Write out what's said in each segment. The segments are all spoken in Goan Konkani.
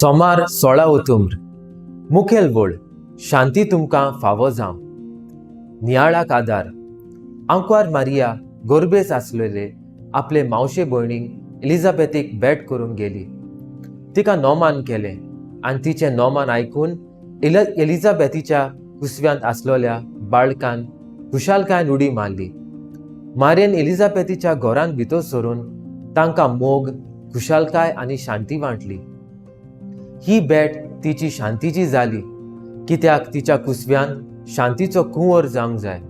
सोमार 16 ओतुम्र. मुखेल वळ, शांती तुमकां फावो जावं. नियाळाक आदार. आंकवार मारिया गोरबेस आसलेले आपले मावशे भयणीक एलिझाबेथीक भेट करूंक गेली. तिका नोमान केलें आनी तिचें नोमान आयकून एलिझाबेथीच्या कुसव्यांत आसलेल्या बाळकान खुशालकायेन उडी मारली. मारयेन एलिझाबेथीच्या घरांत भितर सरून तांकां मोग, खुशालकाय आनी शांती वांटली. ही भेट तिची शांतीची जाली, कित्याक तिच्या कुसव्यान शांतीचो कुंवर जावंक जाय.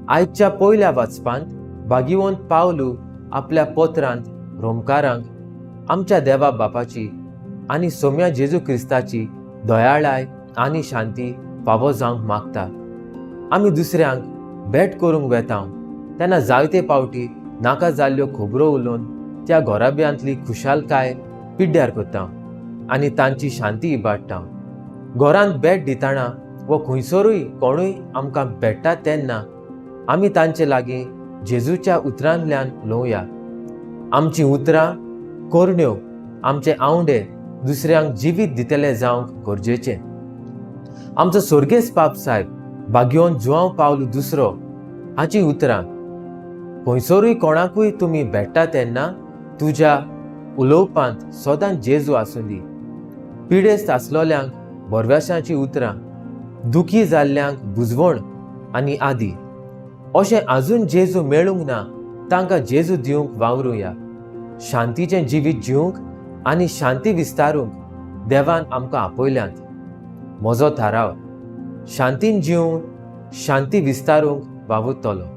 आयच्या पयल्या वाचपांत भागिवंत पावलू आपल्या पत्रांत रोमकारांक आमच्या देवा बापाची आनी सोम्या जेजू क्रिस्ताची दयाळाय आनी शांती फावो जावंक मागता. आमी दुसऱ्यांक भेट करूंक वेता तेन्ना जायते पावटी नाका जाल्ल्यो खबरो उलोवन त्या घराब्यांतली खुशालकाय पिड्ड्यार करता आनी तांची शांती इबाडटा. घरांत भेट दितना वो खंयसरूय कोणूय आमकां भेट्टा तेन्ना आमी तांचे लागीं जेजूच्या उतरांतल्यान उलोवया. आमचीं उतरां, करण्यो, आमचे आंवडे दुसऱ्यांक जिवीत दितले जावंक गरजेचें. आमचो सोर्गेस्त पाप साहेब भाग्योन जुआंव पावलू दुसरो हाचीं उतरां, खंयसरूय कोणाकूय तुमी भेट्टा तेन्ना तुज्या उलोवपांत सदांच जेजू आसूं दी. पिडेस्त आसलोल्यांक भरवश्याचीं उतरां, दुखी जाल्ल्यांक बुजवण आनी आदी. अशें आजून जेजू मेळूंक ना तांकां जेजू दिवंक वावरुया. शांतीचें जिवीत जिवंक आनी शांती विस्तारूंक देवान आमकां आपयल्यांत. म्हजो थाराव, शांतीन जिवन शांती विस्तारूंक वावुरतलो.